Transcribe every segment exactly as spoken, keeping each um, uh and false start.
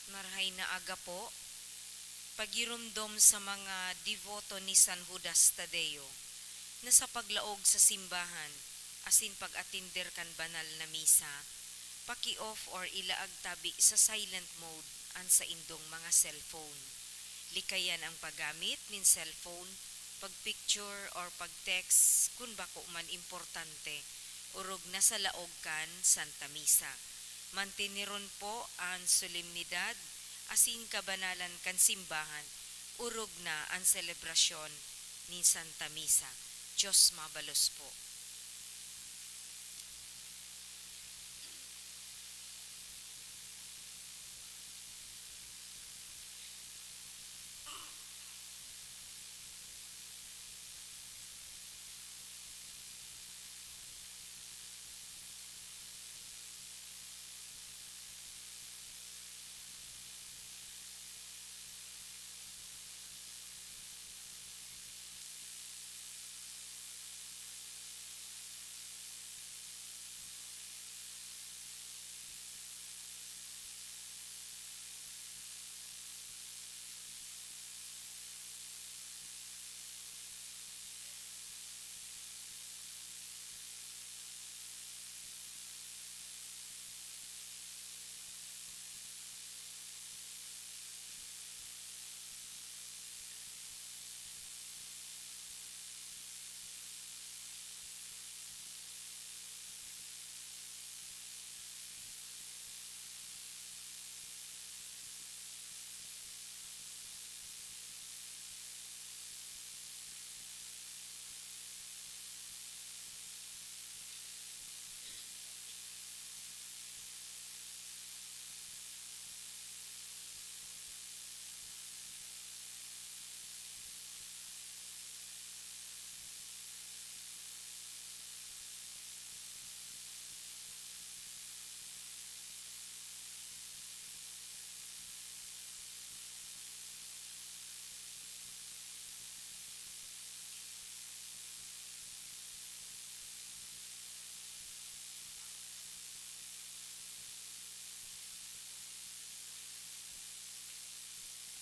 Marahay na aga po. Pagiromdom sa mga deboto ni San Judas Tadeo na sa paglaog sa simbahan asin pag-atender kan banal na misa, paki-off or ilaag tabi sa silent mode an saindong mga cellphone. Likayan ang paggamit nin cellphone, pag-picture or pag-text kun bako man importante, orog na sa laog kan Santa Misa. Manteneron po an solemnidad asin kabanalan kan simbahan, orog na an selebrasyon nin Santa Misa. Diyos mabalos po.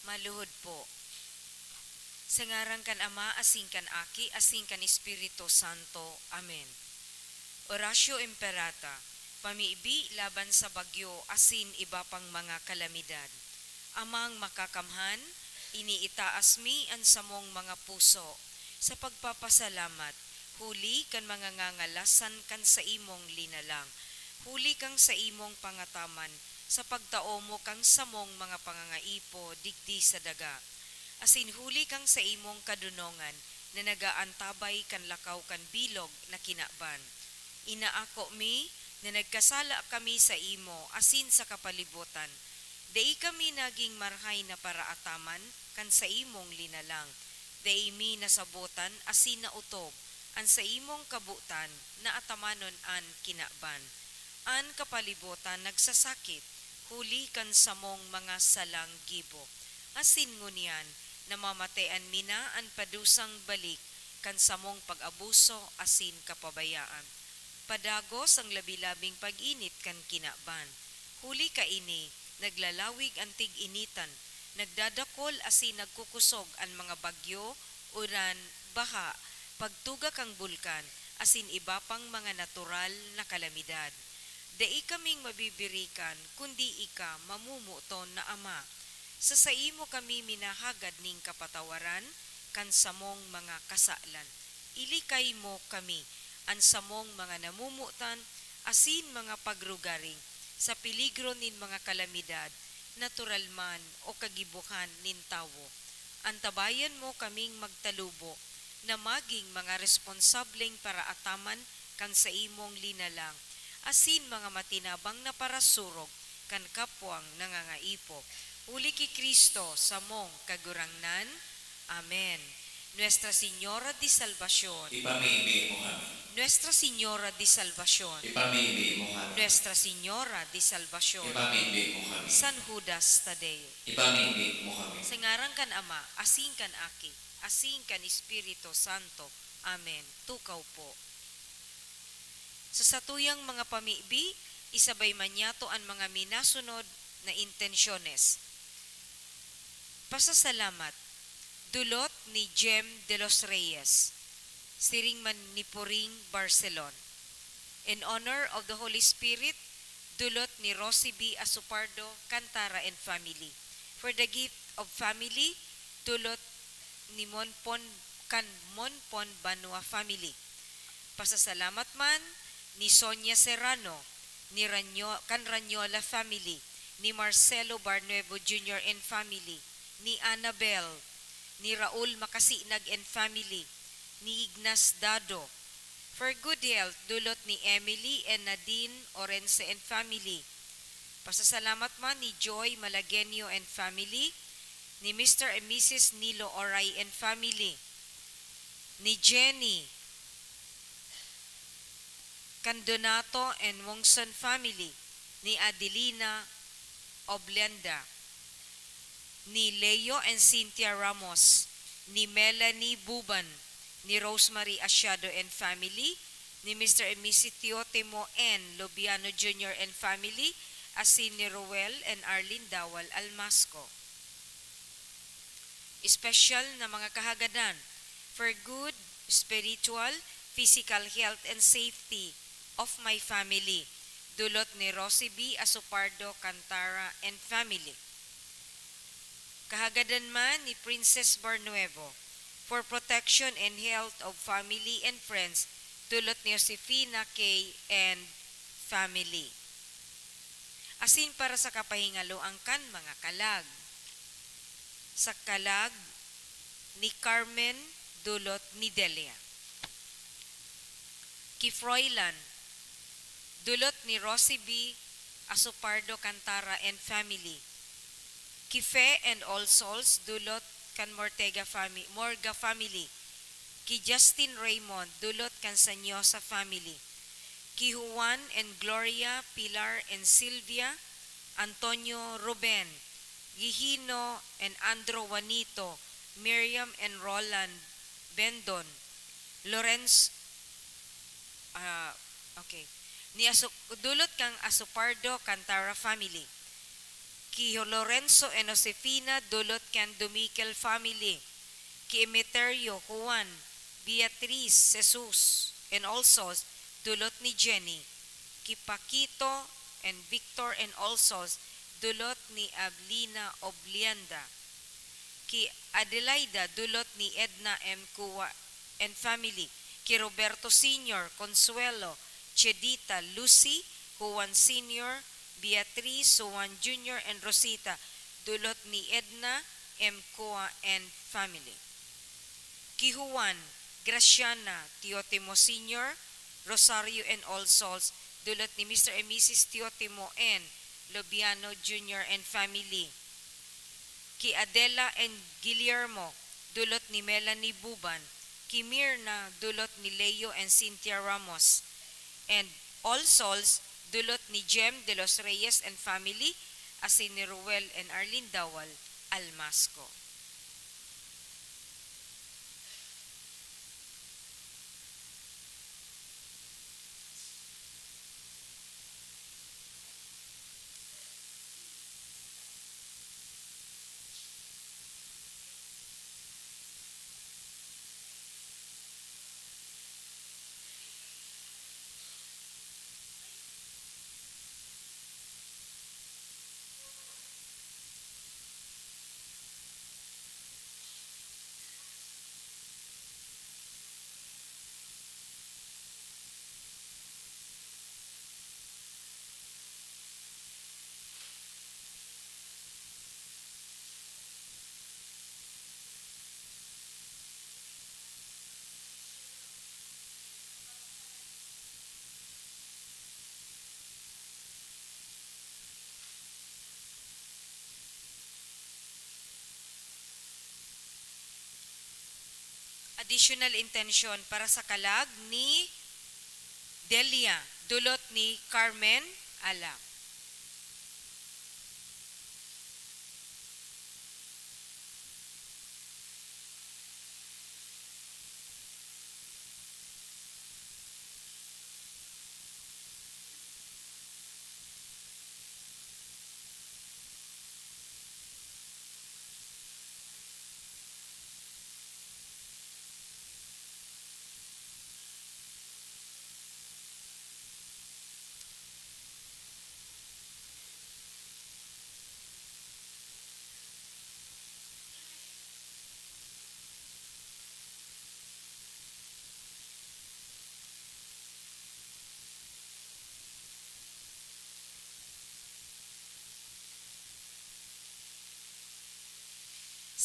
Maluhod po. Sa ngaran kan Ama, asin kan Aki, asin kan Espiritu Santo. Amen. Oratio Imperata, pamibi laban sa bagyo asin iba pang mga kalamidad. Amang Makakamhan, iniitaas mi an samong mga puso sa pagpapasalamat huli kan mga ngangalasan kan saimong linalang, huli kan saimong pangataman sa pagtao mo kan samong mga pangangaipo digdi sa daga, asin huli kan saimong kadonongan na nag-aantabay kan lakaw kan bilog na kinaban. Inaako mi na nagkasala kami saimo asin sa kapalibotan. Dai kami nagin marahay na paraataman kan saimong linalang. Dai mi nasabotan asin naotob an saimong kabotan na atamanon an kinaban. An kapalibotan nagsasakit huli kan samong mga salang gibo, asin ngunyan namamatean mi na an padusang balik kan samong pag-abuso asin kapabayaan. Padagos an labi-labing pag-init kan kinaban. Huli kaini, naglalawig an tig-initan, nagdadakol asin nagkukosog an mga bagyo, uran, baha, pagtuga kan bulkan, asin iba pang mga natural na kalamidad. Dai kaming mabibirikan, kundi ika, mamomoton na Ama. Sa saimo kami minahagad nin kapatawaran kan samong mga kasalan. Ilikay mo kami, an samong mga namomotan asin mga pagrugaring, sa peligro nin mga kalamidad, natural man o kagibohan nin tawo. Antabayan mo kaming magtalubo na magin mga responsableng paraataman kan saimong linalang, asin mga matinabang na parasurog kan kapwang nangangaipo. Huli ki Cristo, samong Kagurangnan. Amen. Nuestra Señora de Salvacion. Ipamibi mo kami. Nuestra Señora de Salvacion. Ipamibi mo kami. Nuestra Señora de Salvacion. Ipamibi mo kami. San Judas Tadeo. Ipamibi mo kami. Sa ngaran kan Ama, asin kan Aki, asin kan Espiritu Santo. Amen. Tukaw po. Sa satuyang mga pamibi, isabay man niyato an mga minasunod na intensyones. Pasasalamat, dulot ni Jem de los Reyes, siring man ni Puring Barcelon. In honor of the Holy Spirit, dulot ni Rosie B Asopardo, Cantara and family. For the gift of family, dulot ni Monpon, kan Monpon Banua family. Pasasalamat man ni Sonia Serrano, ni Ranyo-, kan Ranyola family, ni Marcelo Barnuevo Junior and family, ni Annabel, ni Raul Makasinag and family, ni Ignas Dado. For good health, dulot ni Emily and Nadine Orense and family. Pasasalamat man ni Joy Malagenio and family, ni Mister and Missus Nilo Oray and family, ni Jenny Candonato and Wongson family, ni Adelina Oblenda, ni Leo and Cynthia Ramos, ni Melanie Buban, ni Rosemary Asiado and family, ni Mister and Missus Teotimo N Lobiano Junior and family, asin ni Roel and Arlene Dawal Almasco. Espesyal na mga kahagadan for good spiritual, physical health and safety of my family. Dulot ni Rosie B Asopardo Cantara and family. Kahagadan man ni Princess Barnuevo for protection and health of family and friends. Dulot ni Josefina K and family. Asin para sa kapahingaloan kan mga kalag. Sa kalag ni Carmen, dulot ni Delia. Ki Froilan, dulot ni Rosie B Asopardo Cantara and family. Ki Fe and All Souls, dulot kan Mortega fami-, Morga family. Ki Justin Raymond, dulot kan Sanyosa family. Ki Juan and Gloria, Pilar and Sylvia, Antonio, Ruben, Gihino and Andro, Juanito, Miriam and Roland, Bendon, Lorenz, ah, okay. Ni Aso-, dulot kan Asopardo Cantara family. Ki Lorenzo and Josefina, dulot kan Dumikel family. Ki Emeterio, Juan, Beatriz, Jesus, and also dulot ni Jenny. Ki Paquito and Victor and also dulot ni Ablina Oblienda. Ki Adelaida, dulot ni Edna M. Cua and family. Ki Roberto Senior, Consuelo, Chedita, Lucy, Juan Senior, Beatriz, Juan Junior, and Rosita, dulot ni Edna M. Cua and family. Ki Juan, Graciana, Teotimo Senior, Rosario and All Souls, dulot ni Mister and Missus Teotimo and Lobiano Junior and family. Ki Adela and Guillermo, dulot ni Melanie Buban. Ki Mirna, dulot ni Leo and Cynthia Ramos. And All Souls, dulot ni Jem de los Reyes and family, asin ni Ruel and Arlene Dawal Almasco. Additional intention para sa kalag ni Delia, dulot ni Carmen Ala.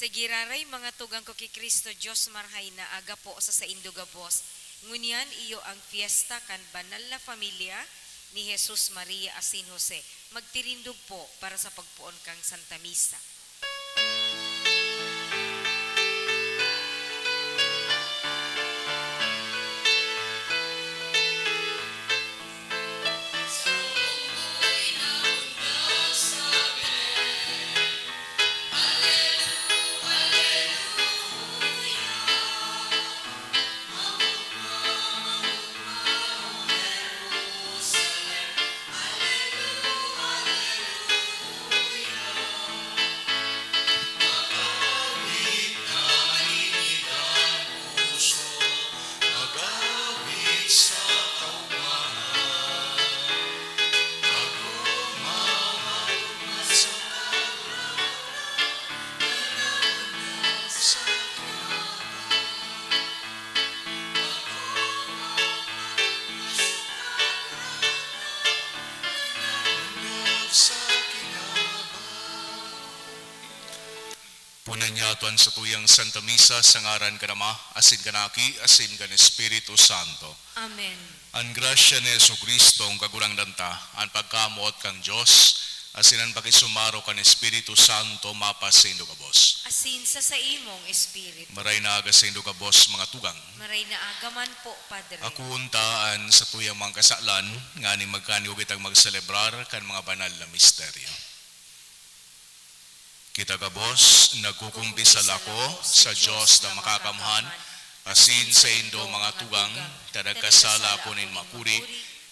Sa giraray mga tugang ko ki Cristo Dios Marahay na aga po sa saindo gabos. Ngunyan iyo ang fiesta kan banal na familia ni Jesus, Maria asin Jose. Magtirindog po para sa pagpoon kan Santa Misa. Punan niyato an satuyang Santa Misa sa ngaran kan Ama, asin kan Aki, asin kan Espiritu Santo. Amen. An grasya ni Jesu-Cristo, an Kagurangnan ta, an pagkamoot kan Dios, asin an pakisumaro kan Espiritu Santo mapasaindo gabos. Asin sa saimong espiritu. Maray na aga saindo gabos, mga tugang. Maray na aga man po, Padre. Akoon ta an satuyang mga kasalan, nganing magkaniog kitang magselebrar kan mga banal na misteryo. Kita gabos, nagkukumpisal ako sa Dios na Makakamhan, asin saindo, mga tugang, ta nagkasala ako nin makuri,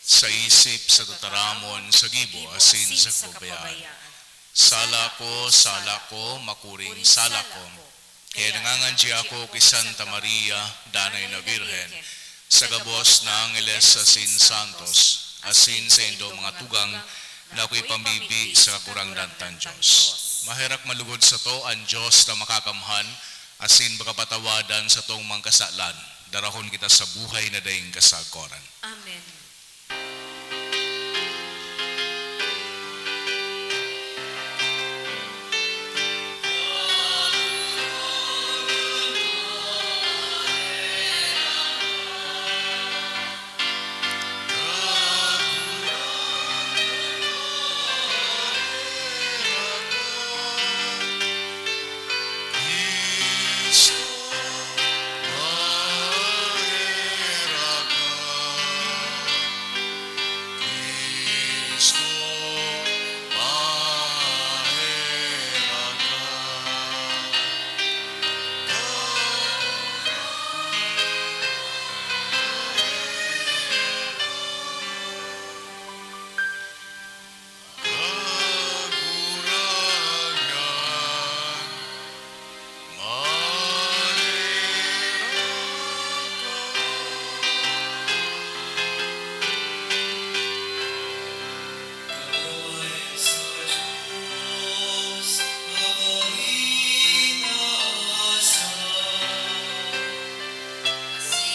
sa isip, sa tataramon, sa gibo, asin sa kapabayaan. Sala ko, sala ko, makuring sala ko. Kaya nangangadya ako ki Santa Maria, danay na Birhen, sa gabos na angeles asin santos, asin sa indong mga tugang na ako'y pamibi sa Kagurangnan tang Dios. Maherak malugod sato an Dios na Makakamhan, asin makapatawadan satong mga kasalan, darahon kita sa buhay na daing kasagkoran. Amen.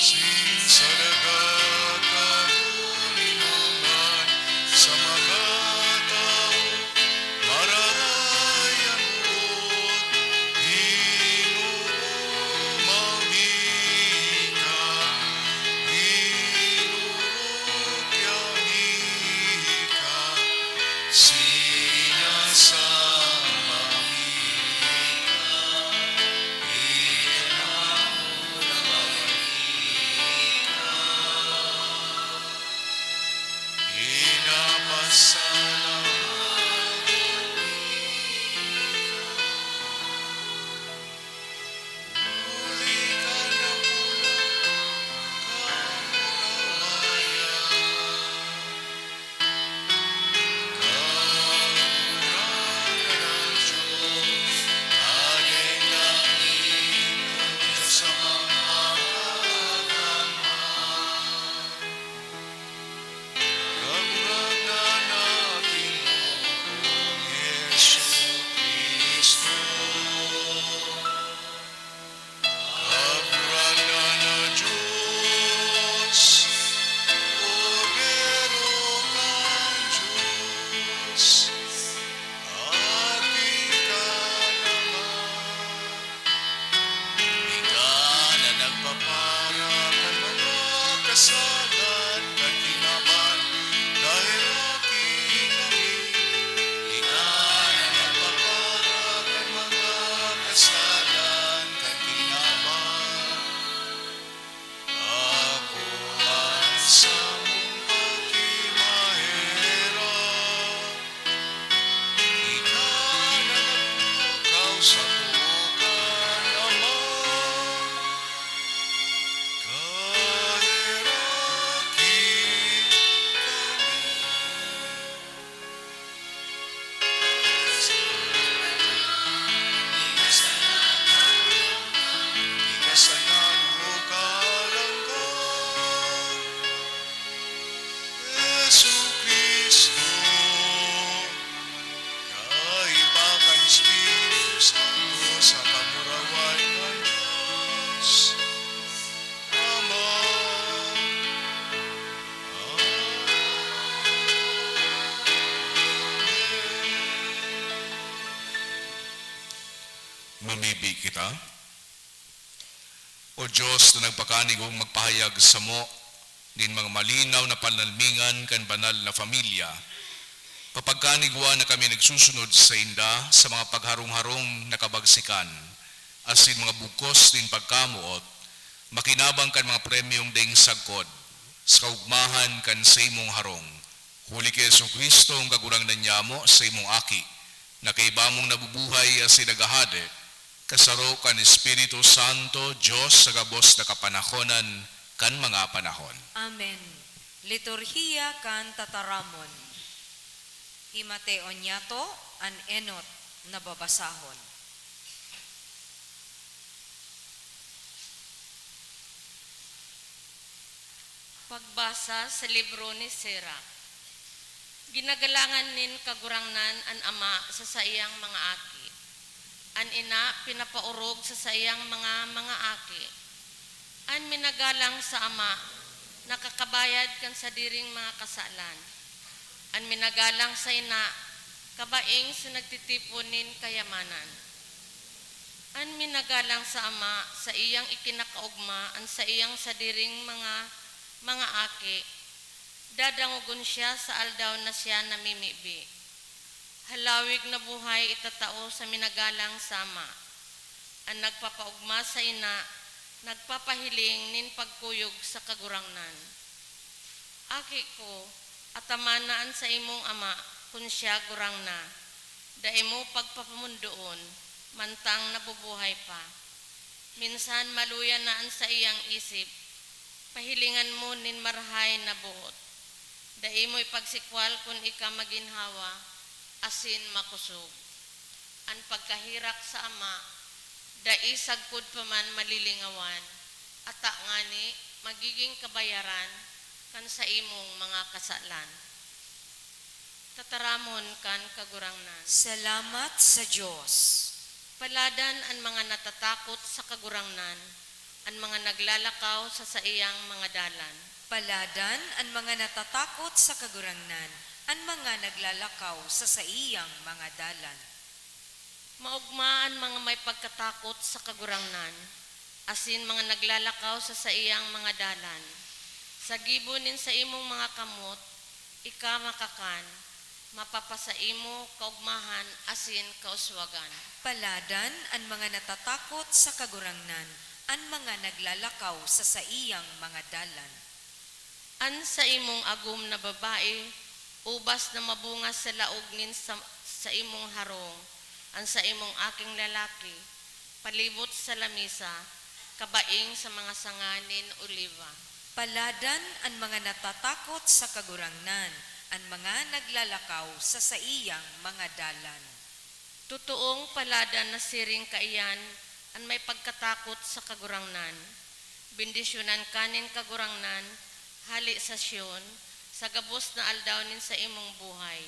Asin sa daga kamo inuman sa mga tawo, marahay an boot, Ginoo, mawi ka, Ginoo, tiyawi ka, sinasamba mi ka, Ginoo. Kagurangnan na Ginoong Jesu-Cristo. Kagurangnan na Dios, Kordero kan Dios, aki kan Ama. Ika na nagpapara kan mga kasalan kan kinaban, kaheraki kami. Ika na nagpapara kan mga kasalan kan kinaban. Ako an samong pakimaherak. Ika na nagpukaw sa buhok kan Ama, kaheraki kami. Ika sana an buhok kan Ama, Jesu-Cristo. Kaiba kan Espiritu Santo sa kamurawan kan Dios Ama. Amen. Mamibi kita. O Dios na nagpakanigong magpahayag samo nin mga malinaw na panalmingan kan banal na familya, papagkanigwa na kami nagsusunod sainda sa mga pagharong-harong na kabagsikan, asin mga bugkos nin pagkamoot, makinabang kan mga premyong daing sagkod, sa kaogmahan kan saimong harong. Huli ki Jesu-Cristo, an Kagurangnan nyamo, saimong Aki, na kaiba mong nabubuhay asin naghahade, kasaro kan Espiritu Santo, Dios sa gabos na kapanahonan kan mga panahon. Amen. Liturhiya kan Tataramon. Himateon niyato An enot na babasahon. Pagbasa sa libro ni Sirach. Ginagalangan nin Kagurangnan an ama sa saiyang mga aki. An ina pinapaorog sa saiyang mga mga aki. An minagalang sa ama nakakabayad kan sadiring mga kasalan. An minagalang sa ina kabaing sa nagtitipon nin kayamanan. An minagalang sa ama saiyang ikinakaogma an saiyang sadiring mga mga aki. Dadangogon siya sa aldaw na siya namimibi. Halawig na buhay itatao sa minagalang sa ama. An nagpapaogma sa ina nagpapahiling nin pagkuyog sa Kagurangnan. Aki ko, atamana an saimong ama kun siya gurang na. Dai mo pagpapamondoon, mantang nabubuhay pa. Minsan maluya na an saiyang isip. Pahilingan mo nin marahay na boot. Dai mo ipagsikwal kun ika maginhawa asin makosog. An pagkaherak sa ama, dai sagkod pa man malilingawan, ata ngani magigin kabayaran kan saimong mga kasalan. Tataramon kan Kagurangnan. Salamat sa Dios. Paladan an mga natatakot sa Kagurangnan, an mga naglalakaw sa saiyang mga dalan. Paladan an mga natatakot sa Kagurangnan, an mga naglalakaw sa saiyang mga dalan. Maogma an mga may pagkatakot sa Kagurangnan, asin mga naglalakaw sa saiyang mga dalan. Sa gibo nin saimong mga kamot, ika makakan, mapapasaimo kaogmahan asin kauswagan. Paladan an mga natatakot sa Kagurangnan, an mga naglalakaw sa saiyang mga dalan. An saimong agom na babae, ubas na mabunga sa laog nin sa, saimong harong, an saimong aking lalaki, palibot sa lamisa, kabaing sa mga sanga nin oliba. Paladan an mga natatakot sa Kagurangnan, an mga naglalakaw sa saiyang mga dalan. Totoong paladan na siring kaiyan an may pagkatakot sa Kagurangnan. Bendisyonan ka nin Kagurangnan, hale sa Sion, sa gabos na aldaw nin saimong buhay.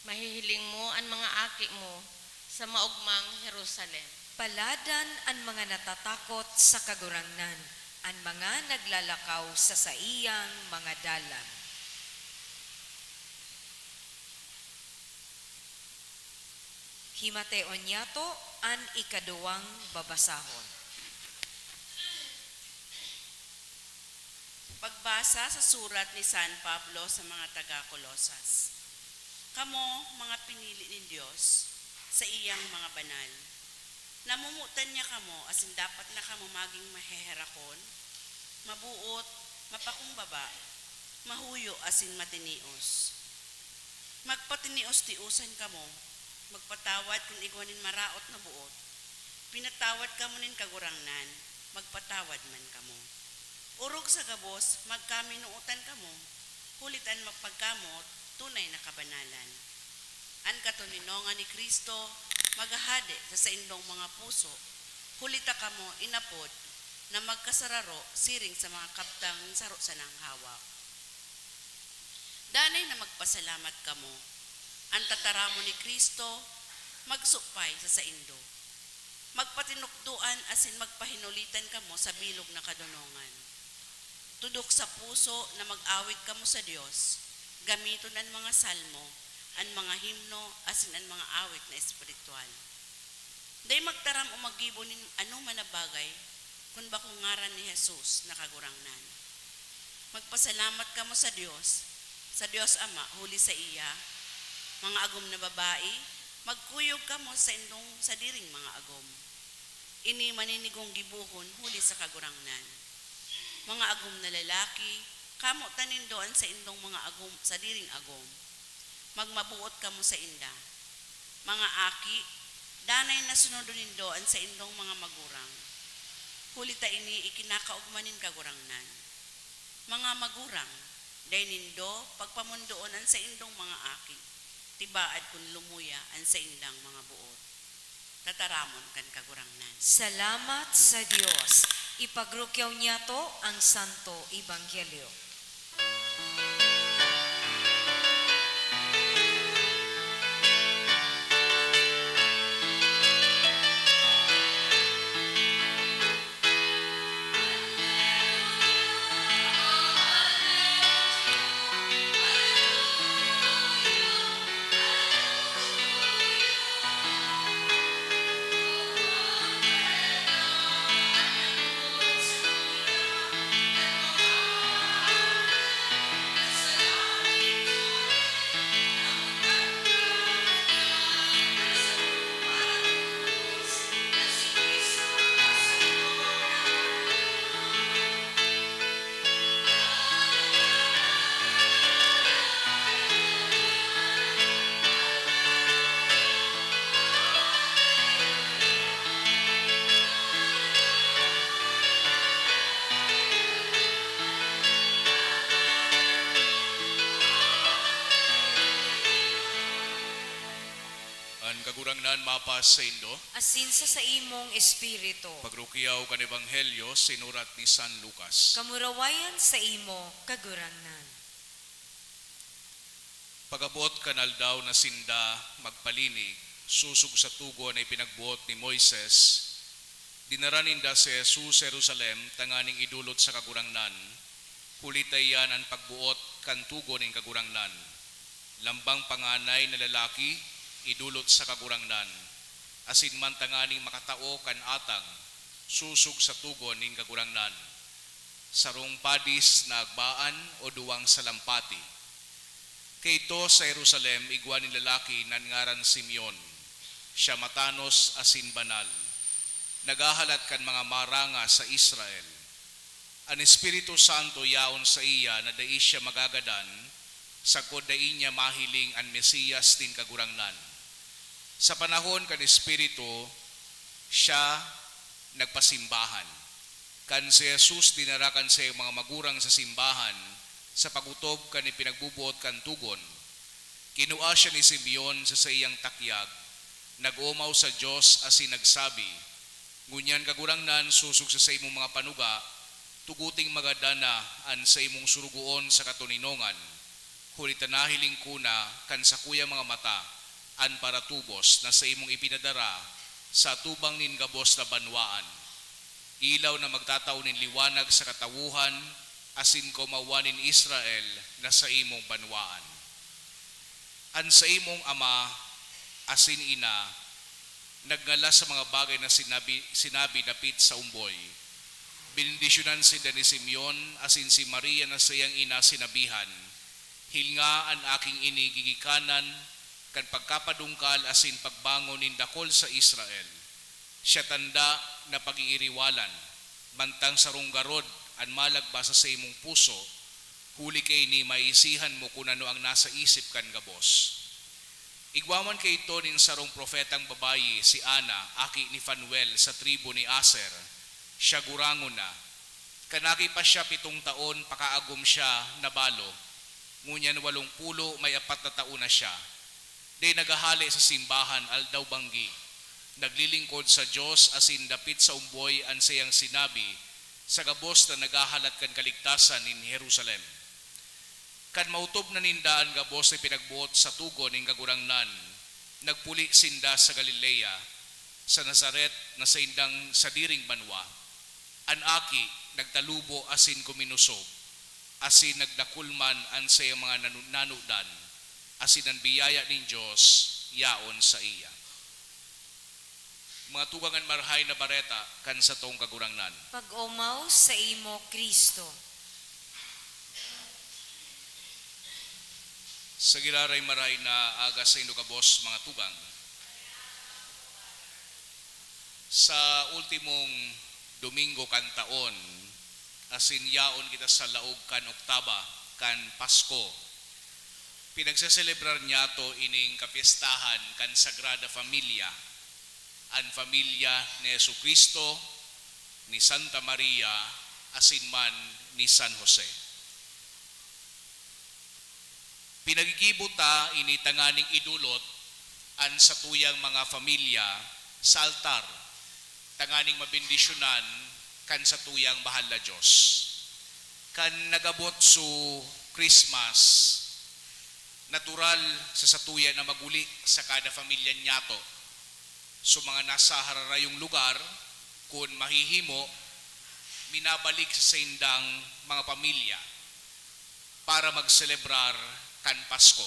Mahihiling mo an mga aki mo sa maogmang Jerusalem. Paladan an mga natatakot sa Kagurangnan, an mga naglalakaw sa saiyang mga dalan. Himateon niyato an ikaduwang babasahon. Pagbasa sa surat ni San Pablo sa mga taga Colosas. Kamo, mga pinili nin Dios, saiyang mga banal. Namomotan niya kamo asin dapat na kamo magin maheherakon, maboot, mapakumbaba, mahuyo asin matinios. Magpatinios-tiosan kamo, magpatawad kun igwa nin maraot na boot. Pinatawad kamo nin Kagurangnan, magpatawad man kamo. Orog sa gabos, magkaminootan kamo, huli ta an pagkamoot tunay na kabanalan. An katoninongan ni Cristo maghahade sa saindong mga puso, huli ta kamo inapod na magkasararo siring sa mga kabtang nin saro sanang hawak. Danay na magpasalamat kamo. An tataramon ni Cristo magsupay sa saindo. Magpatinukdoan asin magpahinulitan kamo sa bilog na kadonongan. Tudok sa puso na mag-awit kamo sa Dios, gamiton an mga salmo, an mga himno, asin an mga awit na espiritual. Dai magtaram o maggibo nin anoman na bagay kun bako ngaran ni Jesus na Kagurangnan. Magpasalamat kamo sa Dios, sa Dios Ama, huli saiya. Mga agom na babae, magkuyog kamo sa indong sadiring mga agom. Ini maninigong gibohon huli sa Kagurangnan. Mga agom na lalaki, kamotan nindo an saindong mga agom, sadiring agom. Magmaboot kamo sainda. Mga aki, danay na sunodon nindo an saindong mga magurang. Huli ta ini ikinakaogma nin Kagurangnan. Mga magurang, dai nindo pagpamondoon an saindong mga aki. Tibaad kun lumuya an saindang mga boot, tataramon kan Kagurangnan. Salamat sa Dios! Ipagrukyaw niyato ang Santo Ebanghelyo. An Kagurangnan mapas saindo. Asin sa saimong espiritu. Pagrukyaw kan Ebanghelyo sinurat ni San Lucas. Kamurawayan saimo, Kagurangnan. Pag-abot kan aldaw na sinda magpalinig, sosog sa togon na ipinagboot ni Moises, dinara ninda si Jesus sa Jerusalem tanganing idolot sa Kagurangnan, huli ta iyan an pagboot kan togon nin Kagurangnan. Lambang panganay na lalaki, idolot sa Kagurangnan, asin man tanganing makatao kan atang, sosog sa togon nin Kagurangnan. Sarong padis na agbaan o duwang salampati. Kaidto sa Jerusalem, igwa nin lalaki na an ngaran Simeon. Siya matanos asin banal, naghahalat kan mga maranga sa Israel. An Espiritu Santo yaon saiya na dai siya magagadan, sagkod dai niya mahiling an Mesias nin Kagurangnan. Sa panahon kan Espiritu, siya nagpasimbahan. Kan si Jesus dinara kan saiyang mga magurang sa simbahan sa pag-otob kan ipinagboboot kan togon, kinua siya ni Simeon sa saiyang takyag, nag-omaw sa Dios asin nagsabi, "Ngunyan, Kagurangnan, sosog sa saimong mga panuga, tugoting magadan na an saimong sorogoon sa katoninongan, huli ta nahiling ko na kan sakuyang mga mata an paratubos na saimong ipinadara sa atubang nin gabos na banwaan, ilaw na magtatao nin liwanag sa katawohan asin kaomawan nin Israel na saimong banwaan." An saimong ama asin ina nagngalas sa mga bagay na sinabi, sinabi dapit sa omboy. Benendisyonan sinda ni Simeon, asin si Maria na saiyang ina sinabihan, "Hilnga, an aking ini gigikanan kan pagkapadungkal asin pagbangon nin dakul sa Israel. Siya tanda na pag-iiriwalan, mantang sarong garod an malagba sa saimong puso, huli kaini maisihan mo kun ano ang nasa isip kan gabos." Igwa man kaidto nin sarong propetang babayi, si Ana, aki ni Fanuel, sa tribu ni Aser. Siya gurangon na. Kan aki pa siya pitong taon, pakaagom siya nabalo. Ngunyan walong pulo may apat na taon na siya. Dai naghahale sa simbahan aldaw-banggi. Naglilingkod sa Dios asin dapit sa omboy an saiyang sinabi sa gabos na naghahalat kan kaligtasan nin Jerusalem. Kan maotob na ninda an gabos na ipinagboot sa togon nin Kagurangnan, nagpuli sinda sa Galilea, sa Nazaret na saindang sadiring banwa. An aki nagtalubo asin kuminusob, asin nagdakul man an saiyang mga nanu-, nanodan, asin an biyaya nin Dios yaon saiya. Mga tugang, an Marahay na Bareta kan satong Kagurangnan. Pag-omaw saimo, Cristo. Sa giraray marahay na aga saindo gabos, mga tugang. Sa ultimong Domingo kan taon, asin yaon kita sa laog kan oktaba kan Pasko, pinagseselebrar niyato ining kapyestahan kan Sagrada Familia, an pamilya ni Jesu-Cristo, ni Santa Maria, asin man ni San Jose. Pinagigibo ta ini tanganing idolot an satuyang mga pamilya sa altar, tanganing mabendisyonan kan satuyang mahal na Dios. Kan nagabot su Christmas, natural sa satuya na maguli sa kada pamilya niyato. So, mga nasa hararayong lugar, kun mahihimo, minabalik sa saindang mga pamilya para magselebrar kan Pasko.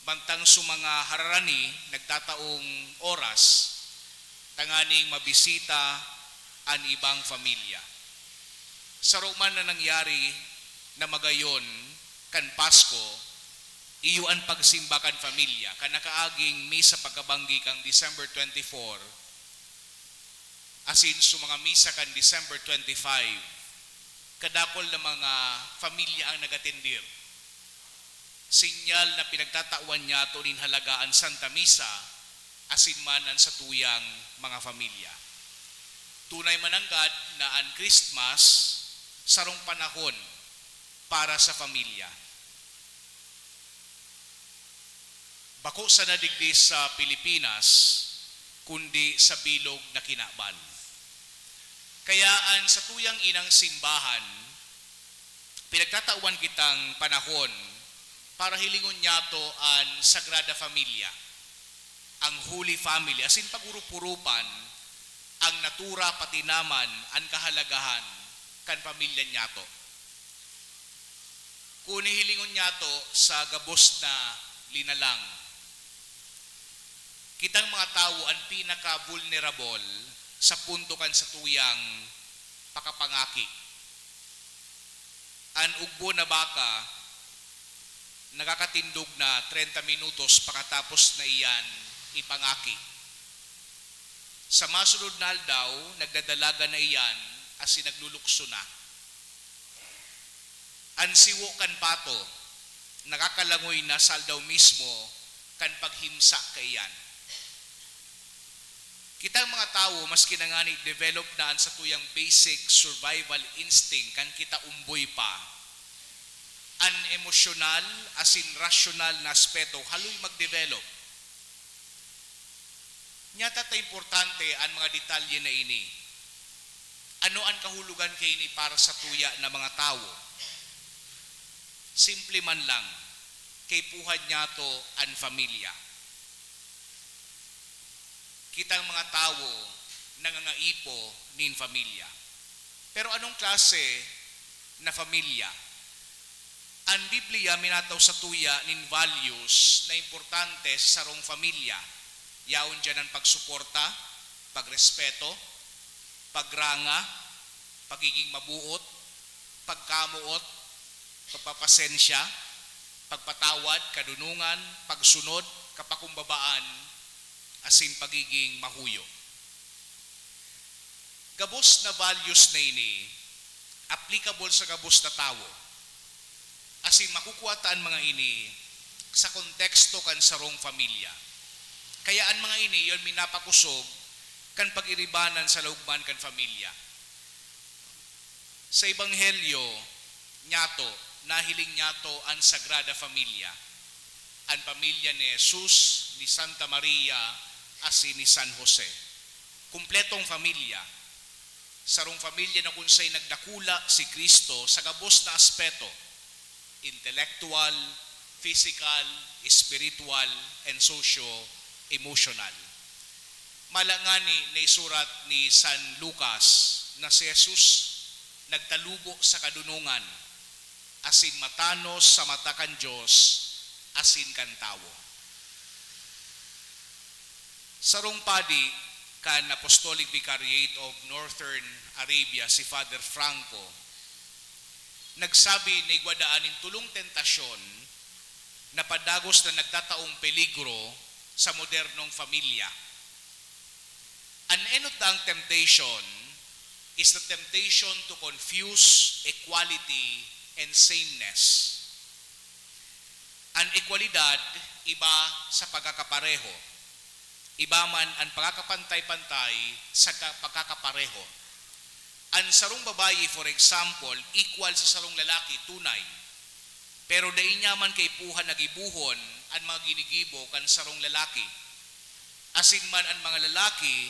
Mantang su mga hararani nagtataong oras tanganing mabisita an ibang pamilya. Saro man na nangyari na magayon kan Pasko, iyo an pagsimba kan pamilya, kan nakaaging misa pagkabanggi kan December twenty-four, asin su mga misa kan December twenty-five, kadakul na mga pamilya ang nagatendir. Sinyal na pinagtatawan niyato nin halaga an Santa Misa asin man an satuyang mga pamilya. Tunay mananggad na an Christmas sarong panahon para sa pamilya. Bako sana digdi sa Pilipinas, kundi sa bilog na kinaban. Kaya an satuyang inang simbahan, pinagtatawan kitang panahon para hilingon niyato an Sagrada Familia, ang Holy Family, asin pag-urup-urupan ang natura pati naman an kahalagahan kan pamilya niyato. Kun hihilingon niyato sa gabos na linalang, kitang mga tawo an pinaka-vulnerable sa punto kan satuyang pakapangaki. An ugbo na baka nakakatindog na treinta minutos pakatapos na iyan ipangaki. Sa masunod na aldaw, nagdadalaga na iyan asin naglulukso na. An siwo kan pato nakakalangoy na sa aldaw mismo kan paghimsa kaiyan. Kitang mga tawo, maski na ngani develop na an satuyang basic survival instinct kan kita umboy pa, an emosyonal asin rasyonal na aspeto haloy magdevelop. Nyata ta importante an mga detalye na ini. Ano an kahulogan kaini para sa tuya na mga tawo? Simple man lang, kaipuhan niyato an pamilya. Kitang mga tawo nangangaipo nin pamilya. Pero anong klase na pamilya? An Biblia minataw sa tuya nin values na importante sa sarong pamilya. Yaon diyan an pagsuporta, pagrespeto, pagranga, pagiging mabuot, pagkamoot, pagpapasensya, pagpatawad, kadunongan, pagsunod, kapakumbabaan, asin pagiging mahuyo. Gabos na values na ini applicable sa gabos na tawo, asin makukuha ta an mga ini sa konteksto kan sarong pamilya. Kaya an mga ini iyo an minapakosog kan pag-iribanan sa laog man kan pamilya. Sa Ebanghelyo niyato, nahiling niyato an Sagrada Familia, an pamilya ni Jesus, ni Santa Maria, asin ni San Jose. Kumpletong pamilya. Sarong pamilya na kun saen nagdakula si Cristo sa gabos na aspeto, intelektuwal, pisikal, espirituwal, and socio-emotional. Mala ngani, naisurat ni San Lucas na si Jesus nagtalubo sa kadunongan asin matanos sa mata kan Dios asin kan tawo. Sarong padi kan Apostolic Vicariate of Northern Arabia, si Father Franco, nagsabi na igwa daa nin tolong tentasyon na padagos na nagtataong peligro sa modernong pamilya. An enot daang temptation is the temptation to confuse equality and sameness. An ekwalidad iba sa pagkakapareho, iba man an pagkakapantay-pantay sa ka-, pagkakapareho. An sarong babayi, for example, equal sa sarong lalaki, tunay. Pero dai niya man kaipuhan na gibohon an mga ginigibo kan sarong lalaki. Asin man an mga lalaki,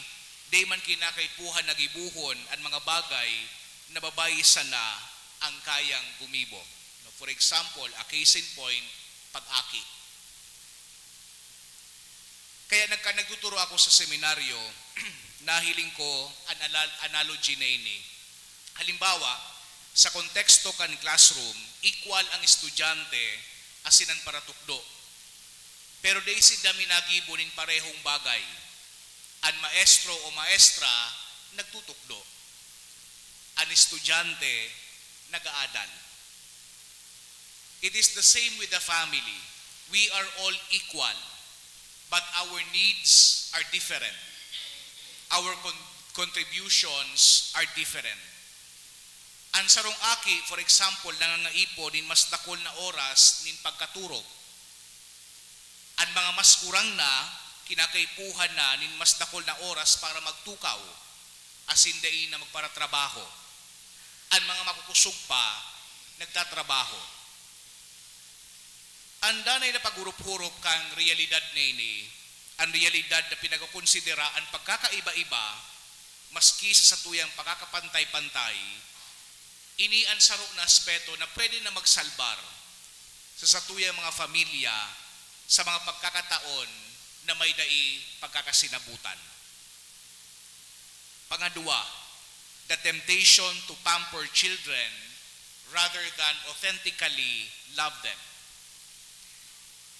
dai man kinakaipuhan na gibohon an mga bagay na babayi sana ang kayang gumibo. No, for example, a case in point, pag-aki. Kaya nagka-, nagtuturo ako sa seminaryo, nahiling ko an ala-, analogy na ini. Halimbawa, sa konteksto kan classroom, equal ang estudyante asin an paratukdo. Pero dai sinda minagibo nin parehong bagay. An maestro o maestra nagtutukdo. An estudyante nag-aadal. It is the same with the family. We are all equal, but our needs are different. Our con-, contributions are different. An sarong aki, for example, nangangaipo nin mas dakul na oras nin pagkaturog. An mga mas gurang na, kinakaipuhan na nin mas dakul na oras para magtukaw, asin dai na magparatrabaho. An mga makukosog pa, nagtatrabaho. An danay na paghurup-hurup kan reyalidad na ini, an reyalidad na pinagkokonsidera an pagkakaiba-iba, maski sa satuyang pagkakapantay-pantay, ini an saro na aspeto na pwede na magsalbar sa satuyang mga pamilya sa mga pagkakataon na may dai pagkakasinabutan. Pangadwa, the temptation to pamper children rather than authentically love them.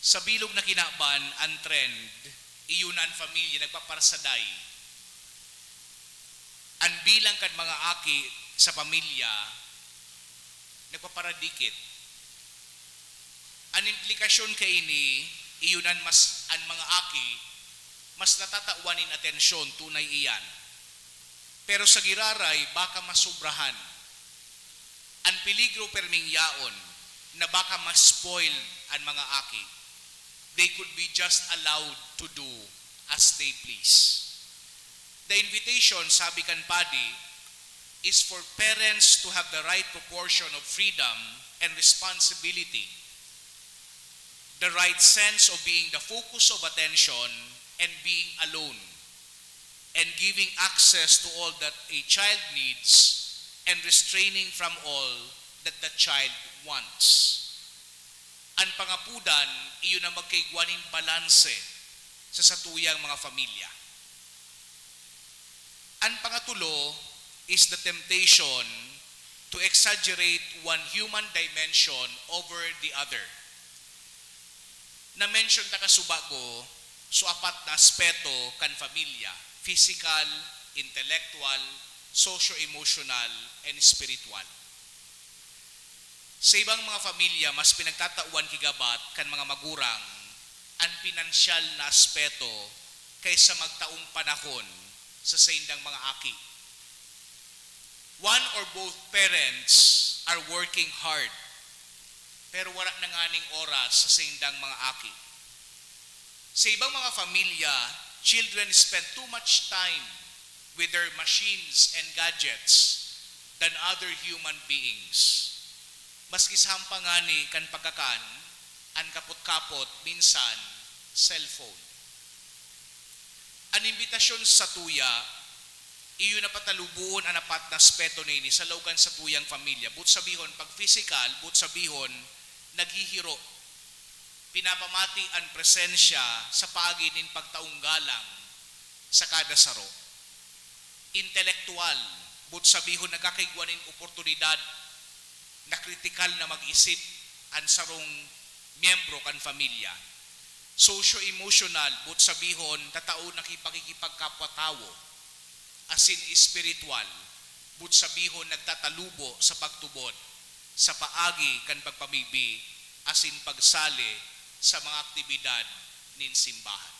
Sa bilog na kinaban, an trend, iyo na an pamilya nagpaparsaday. An bilang kan mga aki sa pamilya nagpaparadikit. An implikasyon kaini, iyo nan mas, an mga aki, mas natatawan nin atensyon, tunay iyan. Pero sa giraray, baka masobrahan. An peligro perming yaon na baka ma-spoil an mga aki. They could be just allowed to do as they please. The invitation, sabi kan padi, is for parents to have the right proportion of freedom and responsibility, the right sense of being the focus of attention and being alone, and giving access to all that a child needs and restraining from all that the child wants. An pangapodan, iyo na magkaigwa nin balanse sa satuyang mga pamilya. An pangatulo is the temptation to exaggerate one human dimension over the other. Na-mention ta kasubago so apat na aspeto kan pamilya: physical, intellectual, socio-emotional, and spiritual. Sa ibang mga pamilya, mas pinagtatawan ki gabat kan mga magurang an pinansyal na aspeto kaysa magtaong panahon sa saindang mga aki. One or both parents are working hard, pero wara na nganing oras sa saindang mga aki. Sa ibang mga pamilya, children spend too much time with their machines and gadgets than other human beings. Maski sa hampa ngani kan pagkakan, an kapot-kapot, minsan, cellphone. An imbitasyon sa tuya, iyo na pataluboon an apat na aspeto na ini sa laog kan satuyang pamilya. Boot sabihon, pag physical, boot sabihon, naghihiro. Pinapamati an presensya sa paagi nin pagtaong galang sa kada saro. Intelektuwal, boot sabihon, nagkakaigwa nin oportunidad na kritikal na mag-isip an sarong miyembro kan pamilya. Socio-emotional, boot sabihon, tatao na ki-, pakikipagkapwa-tawo. Asin espiritual, boot sabihon, nagtatalubo sa pagtubod sa paagi kan pagpamibi asin pagsali sa mga aktibidad nin simbahan.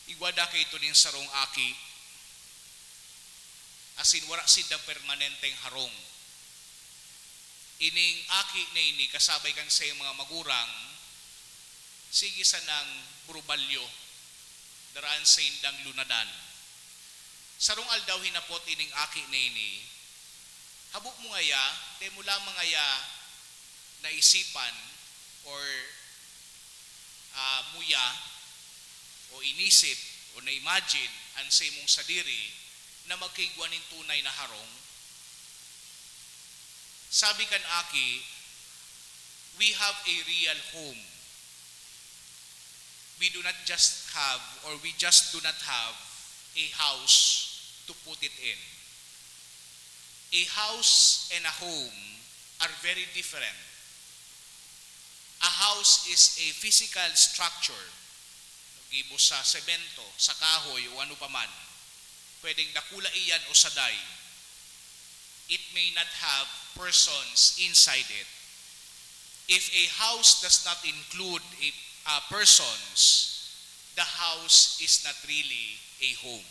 Igwa da kaito nin sarong aki, asin wara sindang permanenteng harong. Ining aki na ini kasabay kan saiyang mga magurang, sige sanang burubalyo, daraan saindang lunadan. Sarong aldaw hinapot ining aki na ini, "Habo mo ngaya? Dai mo lamang ngaya naisipan or, ah, muya o inisip o na-imagine an sa imong sadiri na magkaigwa nin tunay na harong? Sabi kan aki, "We have a real home. We do not just have, or we just do not have a house to put it in." A house and a home are very different. A house is a physical structure, gibo sa semento, sa kahoy, o ano pa man. Pwedeng dakula iyan o saday. It may not have persons inside it. If a house does not include a, uh, persons, the house is not really a home.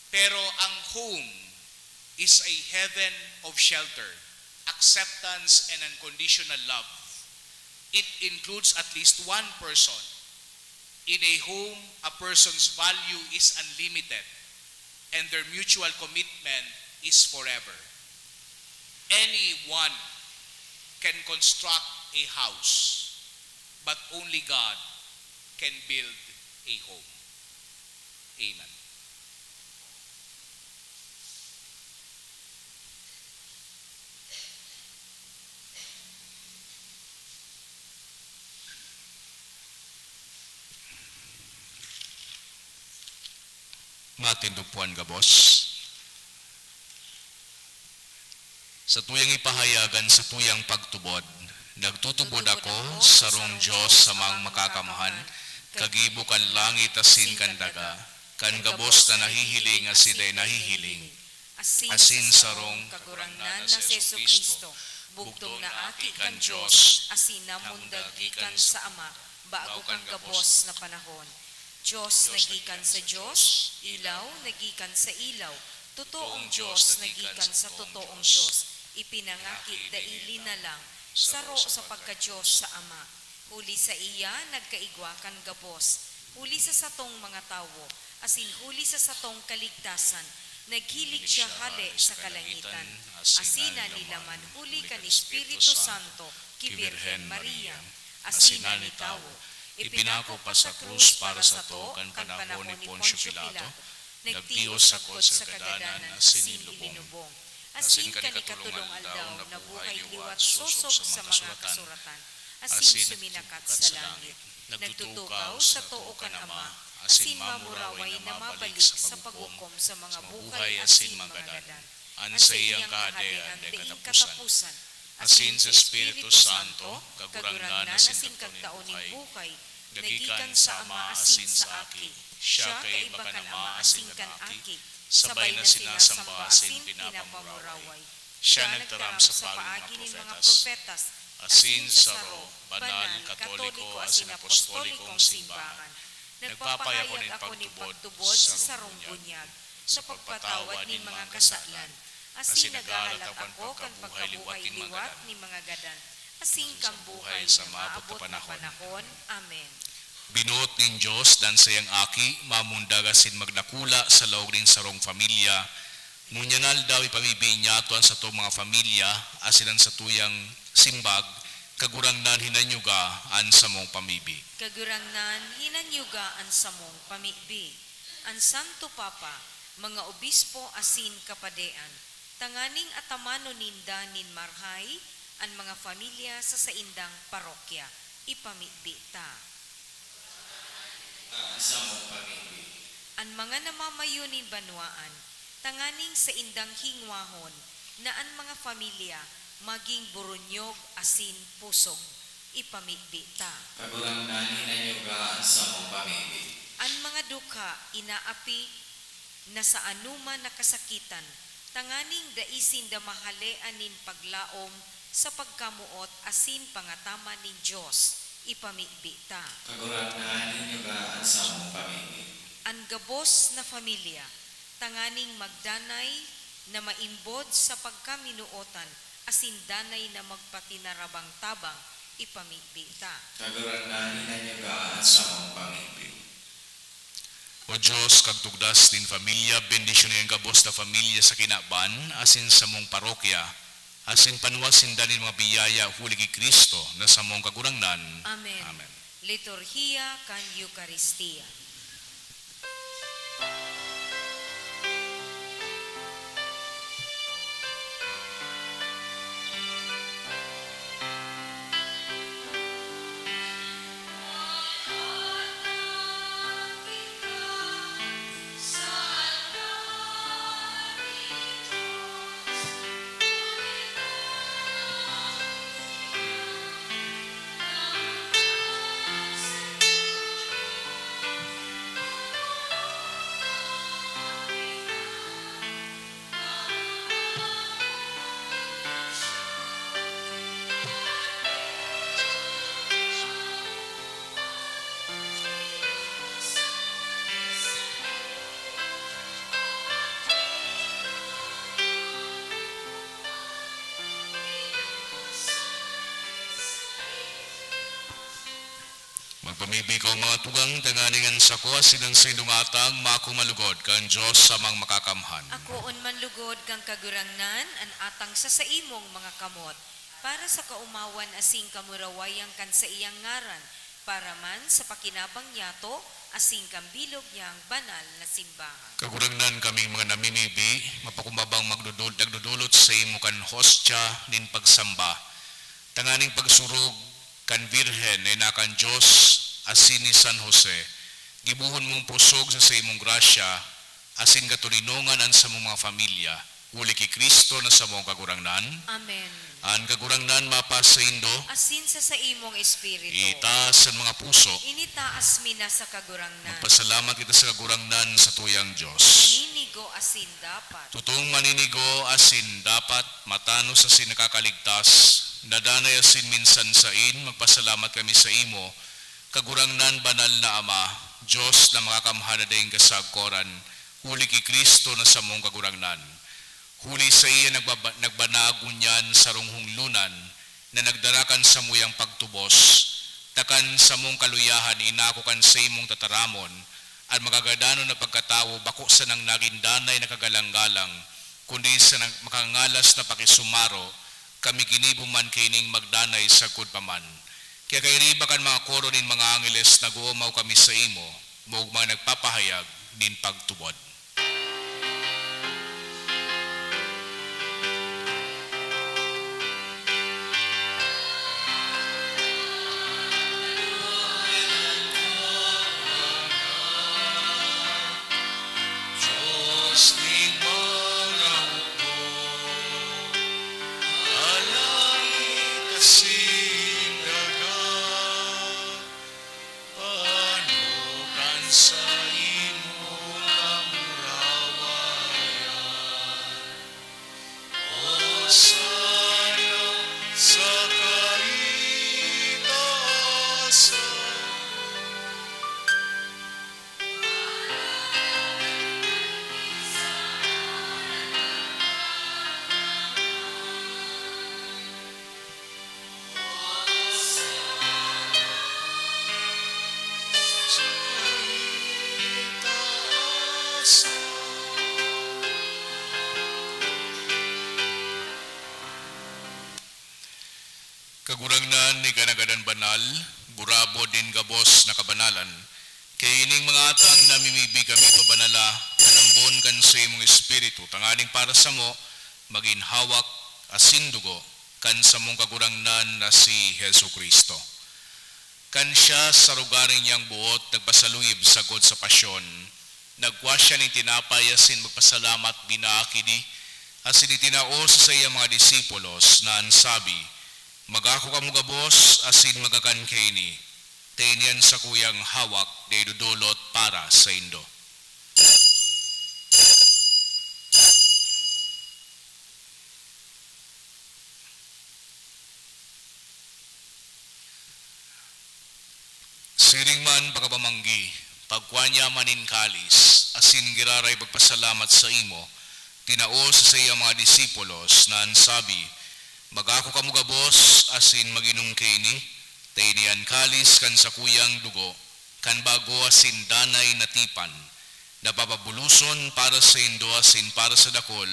Pero ang home is a heaven of shelter, acceptance, and unconditional love. It includes at least one person. In a home, a person's value is unlimited, and their mutual commitment is forever. Anyone can construct a house, but only God can build a home. Amen. Matindog po an gabos. Satuyang ipahayag an satuyang pagtubod. Nagtutubod ako sa sarong Dios, Amang Makakamhan, kagibo kan langit asin kan daga, kan gabos na nahihiling asin dai nahihiling, asin sa sarong Kagurangnan na si Jesu-Cristo, bugtong na Aki kan Dios, asin namundag gikan sa Ama, bago kan gabos na panahon. Dios na gikan sa Dios, ilaw na gikan sa ilaw, totoong Dios na gikan sa totoong Dios, ipinangaki daili na lang, saro sa pagka-Dios sa Ama. Huli saiya nagkaigwa kan gabos, huli sa satong mga tawo, asin huli sa satong kaligtasan, naghilig siya hale sa kalangitan, asin nanilaman huli kan Espiritu Santo ki Birhen Maria, asin nagin tawo, ipinako pa sa krus para sato kan panahon ni Poncio Pilato, nagtios sagkod sa kagadanan asin linubong, asin kan ikatolong aldaw nabuhay liwat sosog sa mga kasuratan, asin suminakat sa langit, nagtutukaw sa too kan Ama, asin mamuraway na mabalik sa paghukom sa mga buhay asin mga gadan. An saiyang Kahadean daing kataposan, asin sa Espiritu Santo, Kagurangnan asin Kagtao nin buhay, na gikan sa Ama asin sa Aki. Siya kaiba kan Ama asin kan Aki, sabay na sinasamba asin pinapamuraway. Siya nagtaram sa paagi nin mga propetas, asin sa saro, banal, katoliko asin apostolikong simbahan. Nagpapahayag ako nin pagtubod sa sarong bunyag, sa pagpatawad nin mga kasalan, asin naghahalat ako kan pagkabuhay liwat nin mga gadan, asin kan buhay na maabot na panahon. Amen. Binuot nin Dios an saiyang Aki, mamundag asin magdakula sa laog nin sarong pamilya. Ngunyan na aldaw, ipamibi niyato an satong mga pamilya, asin an satuyang simbag, Kagurangnan, hinanyuga an samong pamibi. Kagurangnan, hinanyuga an samong pamibi. An Santo Papa, mga obispo asin kapadean, tanganing atamanon ninda nin marahay an mga pamilya sa saindang parokya, ipamibi ta. An samong pamibi. An mga namamayo nin banwaan, tanganing saindang hingwahon na an mga pamilya magin burunyog asin pusog, ipamibi ta. Kagurangnan, hinanyuga an samong pamibi. An mga dukha inaapi na sa anoman na kasakitan, tanganing dai sinda mahalean nin paglaom sa pagkamoot asin pangataman nin Dios, ipamibi ta. Kagurangnan, hinanyuga an samong pamibi. An gabos na pamilya, tanganing magdanay na maimbod sa pagkaminootan asin danay na magpatinarabang-tabang, ipamibi ta. Kagurangnan, hinanyuga an samong pamibi. O Dios, kagtugdas nin pamilya, bendisyonan an gabos na pamilya sa kinaban asin samong parokya, asin panwa sinda nin mga biyaya huli ki Cristo na samong Kagurangnan. Amen. Amen. Liturhiya kan Eukaristia. Magpamibi kamo, mga tugang, tanganing an sako asin an saindong atang makumalugod kan Dios Amang Makakamhan. Akoon man lugod kan Kagurangnan an atang sa saimong mga kamot, para sa kaomawan asin kamurawayan kan saiyang ngaran, para man sa pakinabang niyato asin kan bilog niyang banal na simbahan. Kagurangnan, kaming mga namimibi, mapakumbabang magdudul-, nagdudulot saimo kan hostya nin pagsamba, tanganing pagsurog kan Birhen na ina kan Dios asin ni San Jose, gibohon mong pusog sa saimong grasya asin katoninongan an samong mga pamilya, huli ki Cristo na samong Kagurangnan. Amen. An Kagurangnan mapasaindo. Asin sa saimong espiritu. Itaas an mga puso. Initaas mi na sa Kagurangnan. Magpasalamat kita sa Kagurangnan, satuyang Dios. Maninigo asin dapat. Totong maninigo asin dapat, matanos asin nakakaligtas, na danay asin minsan sain, magpasalamat kami saimo, Kagurangnan, banal na Ama, Dios na makakamhan na daing kasagkoran, huli ki Cristo na samong Kagurangnan. Huli saiya nagbaba-, nagbanag ngunyan sarong honglonan na nagdara kan samuyang pagtubos, ta kan samong kaluyahan inako kan saimong tataramon, an magagadanon na pagkatawo bako sanang nagin danay na kagalang-galang, kundi sa nag-, makangalas na pakisumaro, kami ginibo man kaining magdanay sagkod pa man. Kaya kairiba kan mga koro nin mga angeles, nag-oomaw kami saimo, maogma nagpapahayag nin pagtubod. Dios nin mga hukbo, alangit asin daga, paano kan saimo kamurawayan. Hosana sa kaitaasan. Kagurangnan, ika na gadan banal, burabod nin gabos na kabanalan. Kaya ining mga atang namimibi kami pabanala, kan ambon kan saimong Espiritu, tanganing para samo, magin hawak asin dugo kan samong Kagurangnan na si Jesu-Cristo. Kan siya sa rogaring niyang boot nagpasaluyib sagkod sa pasyon, nagkua siya nin tinapay asin magpasalamat, binaak ini, asin itinao sa saiyang mga disipulos, na an sabi, "Magako kamo gabos asin magakan kaini, ta ini an sakuyang hawak na idodolot para saindo." Siring man pakapamanggi, pagkua niya man nin kalis, asin giraray pagpasalamat saimo, tinao sa saiyang mga disipulos, na an sabi, "Magako kamo gabos asin mag-inom kaini, ta ini an kalis kan sakuyang dugo, kan bago asin danay na tipan, na papabuloson para saindo asin para sa dakul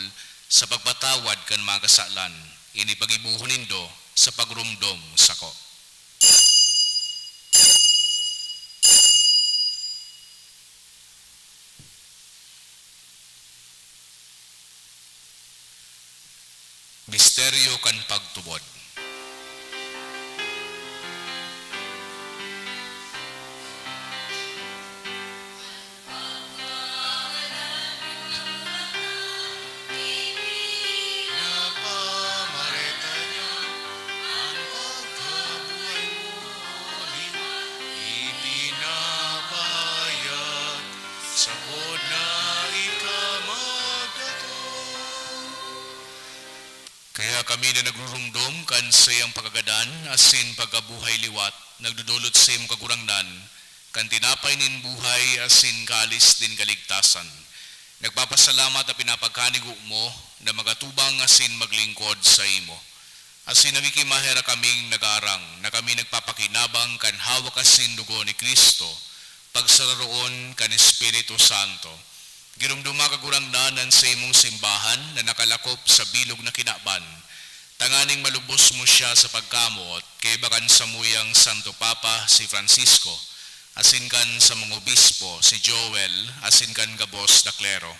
sa pagpatawad kan mga kasalan. Ini paggibohon nindo sa pagromdom sako. Misteryo kan pagtubod. Pinapamareta niya ang pagkabuhay mo, di ba? Ipinapahayag sa na ika magdato. Kaya kami na nagrurumdom kan saiyang pagkagadan asin pagkabuhay liwat, nagdodolot sa imong Kagurangnan, kan tinapay nin buhay asin kalis nin kaligtasan. Nagpapasalamat na pinapagkanigo mo na magatubang asin maglingkod sa imo. Asin nakikimaherak kaming nagaarang na kami nagpapakinabang kan hawak asin dugo ni Cristo, pagsararoon kan Espiritu Santo. Giromdoma, Kagurangnan, an saimong simbahan na nakalakop sa bilog na kinaban, tanganing malubos mo siya sa pagkamoot, kaiba kan samuyang Santo Papa, si Francisco, asin kan samong obispo, si Joel, asin kan gabos na klero.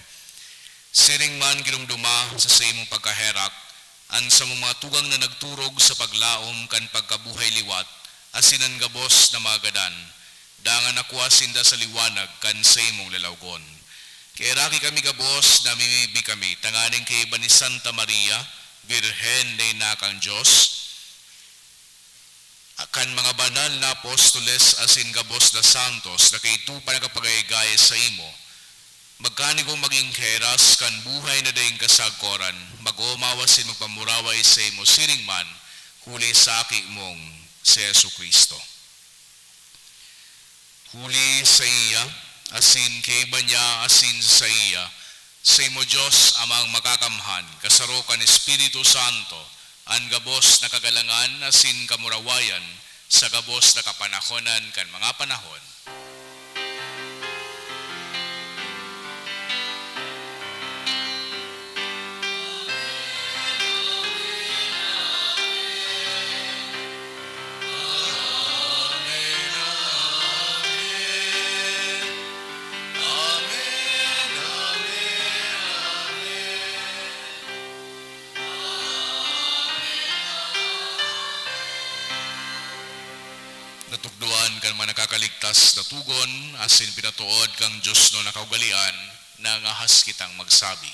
Siring man giromdoma sa saimong pagkaherak, an samong mga tugang na nagturog sa paglaom kan pagkabuhay liwat, asin an gabos na mga gadan, dangan nakua sinda sa liwanag kan saimong lalawgon. Kaheraki kami gabos, namimibi kami, tanganing kaiba ni Santa Maria, Birhen na ina kan Dios, kan mga banal na apostoles asin gabos na santos na kaidto pa nakapag-aygay saimo, magkanigong magin keras kan buhay na daing kasagkoran, mag-omaw asin magpamuraway saimo siring man, huli sa Aki mong si Jesu-Cristo. Huli saiya, asin kaiba niya, asin saiya, saimo Dios Amang Makakamhan, kasaro kan Espiritu Santo, an gabos na kagalangan asin kamurawayan sa gabos na kapanahonan kan mga panahon. Natukdoan kan mga nakakaligtas na togon, asin pinatood kan Dios na kaugalean, nangahas kitang magsabi.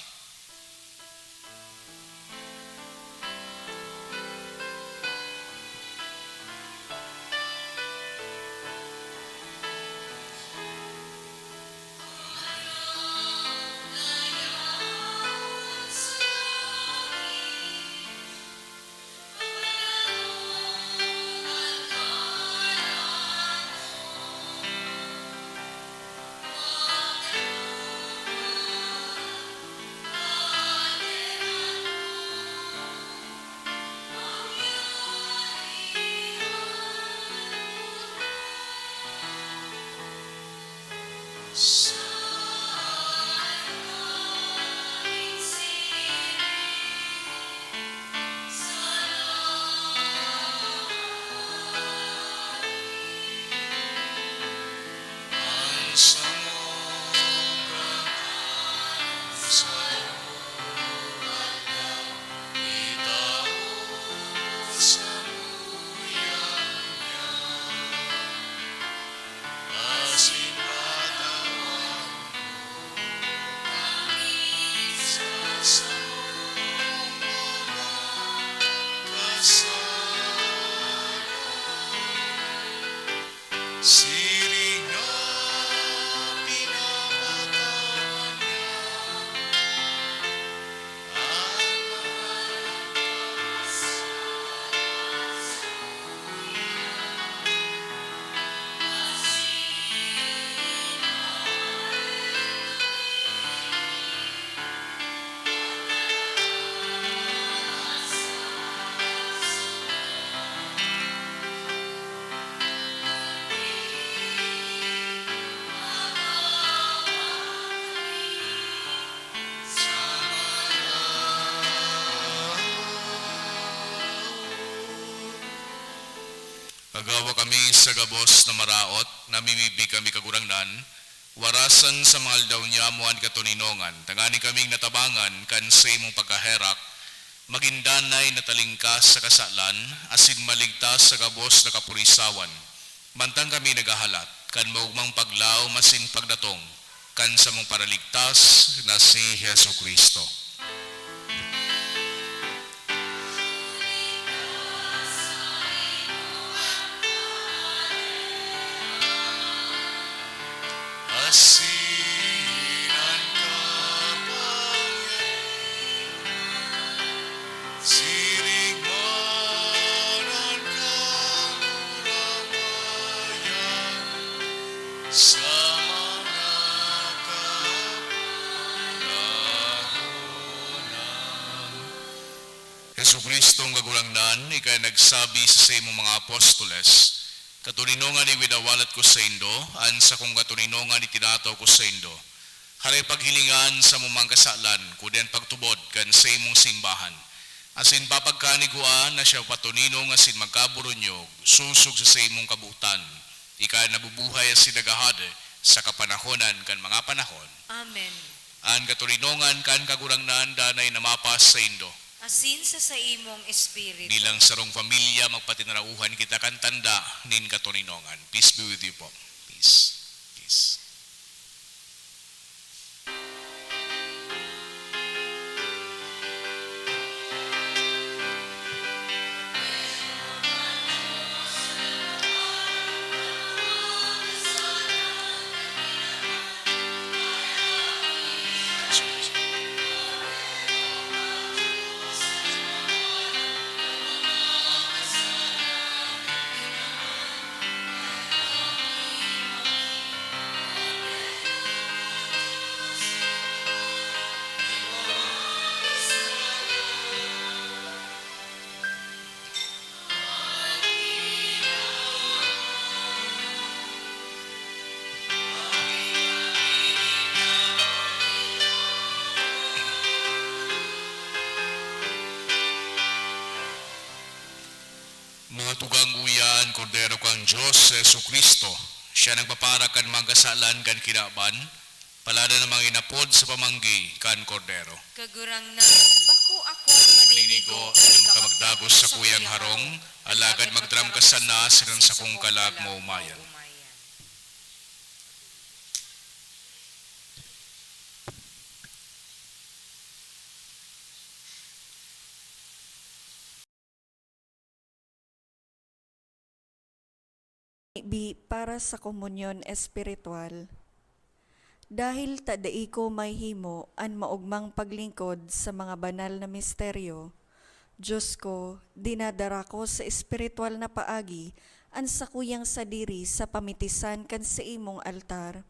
Siring na pinapatawad niya. Pagawa kami sa gabos na maraot, namimibi kami, Kagurangnan, warasan sa mga aldaw niamo an katoninongan, tanganing kaming natabangan kan saimong pagkaherak, magin danay na talingkas sa kasalan, asin maligtas sa gabos na kapurisawan, mantang kami naghahalat kan maogmang paglaom asin pagdatong kan samong Paraligtas na si Jesu-Cristo. Asin an kapangyarihan, siring man an kamurawayan sa mga kapanahonan. Jesu-Cristong Kagurangnan, ika an nagsabi sa saimong mga apostoles, "Katoninongan iwinawalat ko saindo, an sakong katoninongan itinataw ko saindo." Hare paghilingan sa mga kasalan, kundi an pagtubod kan saimong simbahan. Asin papagkanigua na siya patoninong asin magkaburunyog, sosog sa saimong kabotan. Ika an nabubuhay asin naghahade sa kapanahonan kan mga panahon. Amen. An katoninongan kan Kagurangnan danay na mapas saindo. Asin sa saimong espiritu. Bilang sarong pamilya, magpatinarauhan kita kan tanda nin katoninongan. Peace be with you po. Peace. Peace. Mga tugang, uya an Kordero kan Dios, si Jesu-Cristo. Siya nagpapara kan mga kasalan kan kinaban. Palad na mga inapod sa pamanggi kan Kordero. Kagurangnan, bako ako maninigo, maninigo, asin ka magdagos sa kuyang harong, alagad magtaram ka sana asin an sakong kalag maomayan. Bi para sa komunyon espiritual. Dahil ta dai ko mahimo an maogmang paglingkod sa mga banal na misteryo, Dios ko, dinadara ko sa espiritual na paagi an sakuyang sadiri sa pamitisan kan saimong altar.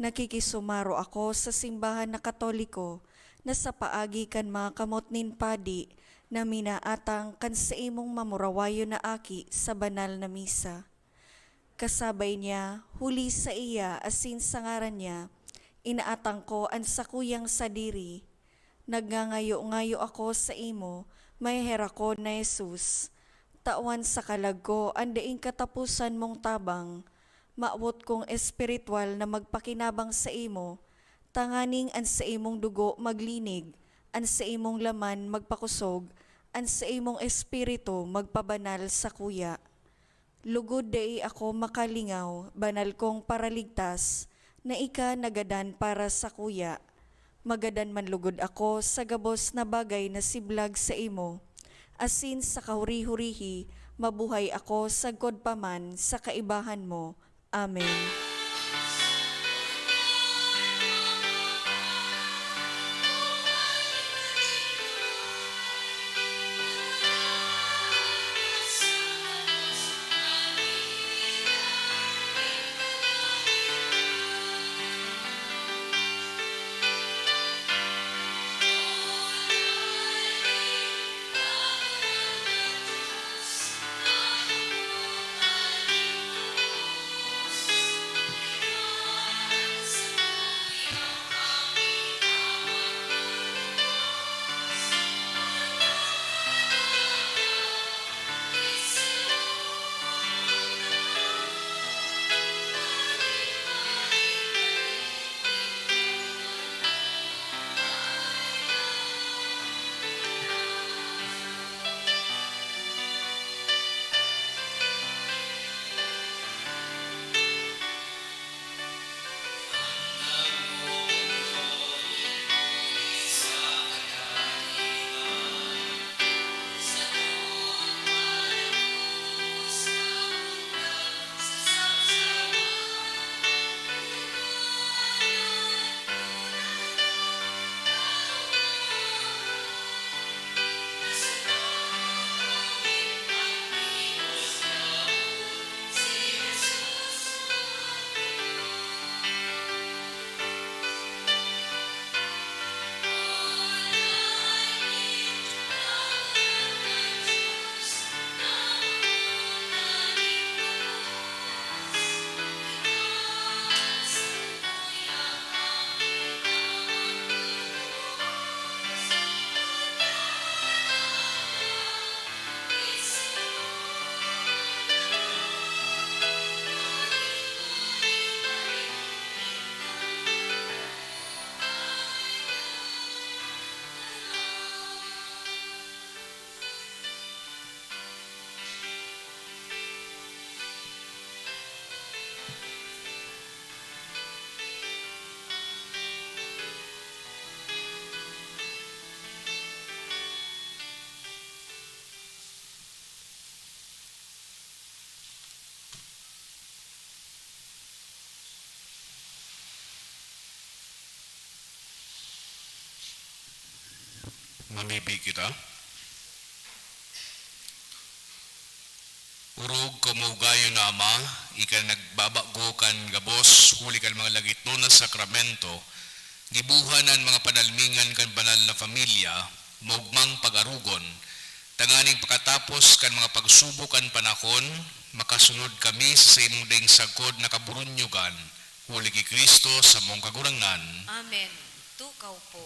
Nakikisumaro ako sa simbahan na Katoliko na sa paagi kan mga kamot nin padi na minaatang kan saimong mamurawayon na aki sa banal na misa. Kasabay niya, huli saiya asin sa ngaran niya, inaatang ko an sakuyang sadiri. Nagngangayo-ngayo ako saimo, maheherakon na Jesus. Tawan sa kalag ko an daing kataposan mong tabang. Mawot kong espiritual na magpakinabang saimo, tanganing an saimong dugo maglinig, an saimong laman magpakosog, an saimong espiritu magpabanal sakuya. Lugod dai ako makalingaw, banal kong Paraligtas, na ika nagadan para sakuya. Magadan man lugod ako sa gabos na bagay na siblag saimo, asin sa kahuri-hurihi mabuhay ako sagkod pa man sa kaibahan mo. Amen. Mamibi kita. Orog ka maugayon na Ama, ika na nagbabago kan gabos huli kan mga lagitnon na sakramento, gibohan an mga panalmingan kan banal na pamilya, maogmang pag-arogon, tanganing pakatapos kan mga pagsubok kan panahon, makasunod kami sa saimong daing sagkod na kaburunyogan, huli ki Cristo, samong Kagurangnan. Amen. Tukaw po.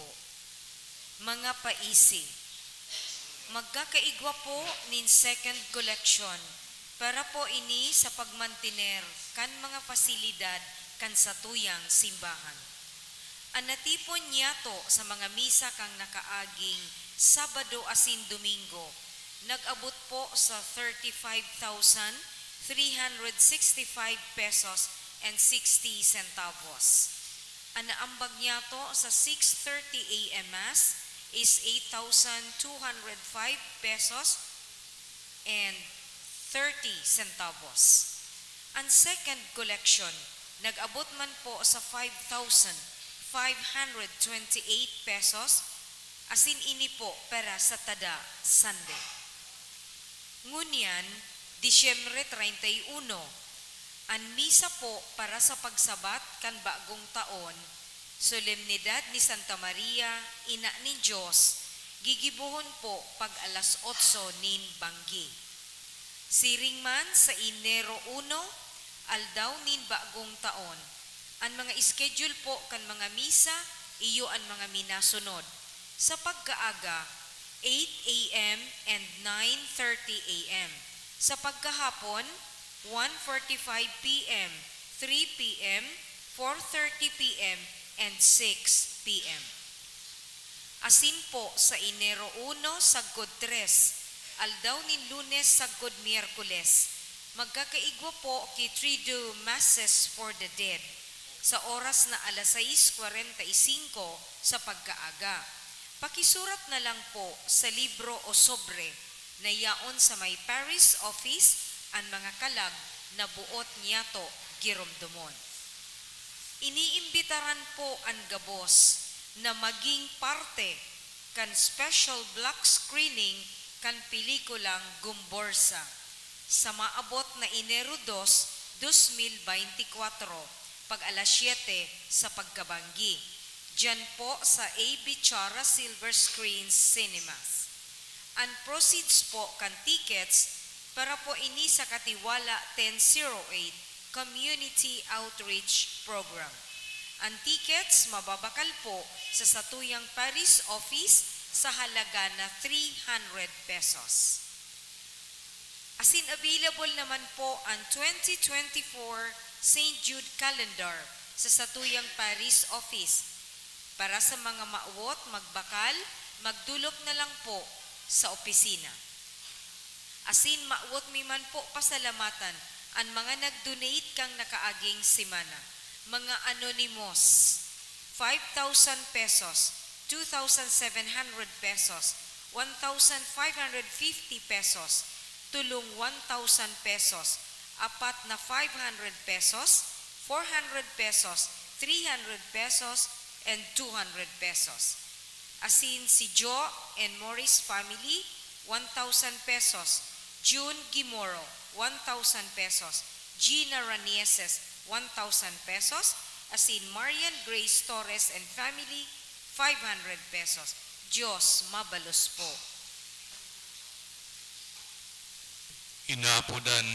Mga paisi, magkakaigwa po nin second collection para po ini sa pagmantiner kan mga pasilidad kan satuyang simbahan. An natipon niyato sa mga misa kan nakaaging Sabado asin Domingo nag-abot po sa thirty-five thousand three hundred sixty-five pesos and sixty centavos. An naambag niyato sa six thirty A M Mass is eight thousand two hundred five pesos and thirty centavos. An second collection nag-abot man po sa five thousand five hundred twenty-eight pesos, asin ini po para sa tada Sunday. Ngunyan, Disyembre treinta y uno, an misa po para sa pagsabat kan bagong taon, Solemnidad ni Santa Maria, Ina nin Dios, gigibohon po pag alas otso nin banggi. Siring man sa Enero uno, aldaw nin bagong taon, an mga schedule po kan mga misa iyo an mga minasunod. Sa pagkaaga, eight A M and nine thirty A M. Sa pagkahapon, one forty-five P M, three P M, four thirty P M, and six P M. Asin po sa Enero uno sagkod tres, aldaw nin Lunes sagkod Miyerkules, magkakaigwa po ki Triduum Masses for the Dead, sa oras na alas sais kwarenta y singko sa pagkaaga. Pakisurat na lang po sa libro o sobre na yaon sa may parish office an mga kalag na boot niyato giromdomon. Iniimbitaran po an gabos na maging parte kan special block screening kan pelikulang Gomborza, sa maabot na Enero dos, dos mil baynti kwatro, pag alas siyete sa pagkabanggi, diyan po sa A B Chara Silver Screen Cinemas. An proceeds po kan tickets para po ini sa Katiwala ten zero eight Community Outreach Program. An tickets mababakal po sa satuyang parish office sa halaga na three hundred pesos. Asin available naman po an twenty twenty-four Saint Jude Calendar sa satuyang parish office. Para sa mga mawot magbakal, magdolok na lang po sa opisina. Asin mawot mi man po pasalamatan an mga nag-donate kan nakaaging semana, mga anonymous, five thousand pesos, two thousand seven hundred pesos, one thousand five hundred fifty pesos, tolong one thousand pesos, apat na five hundred pesos, four hundred pesos, three hundred pesos, and two hundred pesos. Asin si Jo and Morris family, one thousand pesos. June Gimoro, one thousand pesos. Gina Ranieses, one thousand pesos. Asin Marian Grace Torres and family, five hundred pesos. Diyos mabalos po. Inaapodan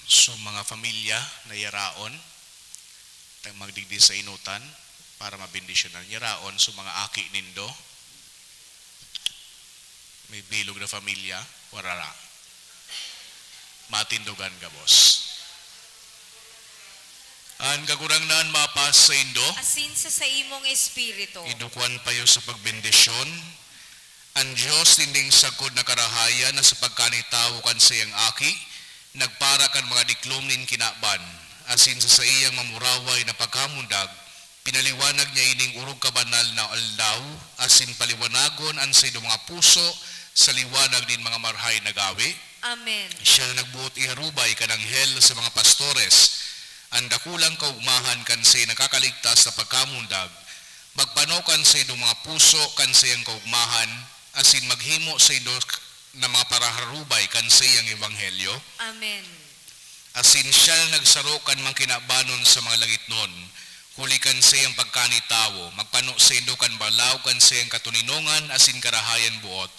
sa mga pamilya na yaraon, tang magdigdi sa inutan, para mabendisyonan. Yaraon sa mga aki nindo, may bilog na pamilya, warara. Matindogan gabos. An Kagurangnan mapas saindo. Asin sa saimong espiritu. Idukwan payo sa pagbendisyon. An Dios ninding sagkod na karahayan na sa pagkanitawo kan saiyang Aki, nagpara kan mga diklom nin kinaban, asin sa saiyang mamuraway na pagkamundag, pinaliwanag niya ining orog kabanal na aldaw, asin paliwanagon an saindong mga puso sa liwanag nin mga marahay na gawe. Amen. Siya na nagboot iharubay kan anghel sa mga pastores, an dakulang kaogmahan kan saiyang nakakaligtas na pagkamundag, magpano kan saindong mga puso kan saiyang kaogmahan, asin maghimo saindo na mga paraharubay kan saiyang ebanghelyo. Amen. Asin siya na nagsaro kan mga kinabanon sa mga langitnon, huli kan saiyang pagkanitawo, magpano saindo kan balaog kan saiyang katoninongan asin karahayan boot,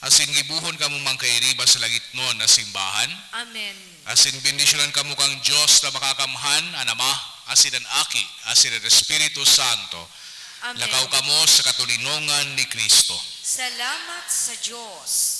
asin gibohon kamo man kairiba sa langitnon na simbahan. Amen. Asin bendisyonan kamo kan Dios na Makakamhan, an Ama, asin an Aki, asin an Espiritu Santo. Amen. Lakaw kamo sa katoninongan ni Cristo. Salamat sa Dios.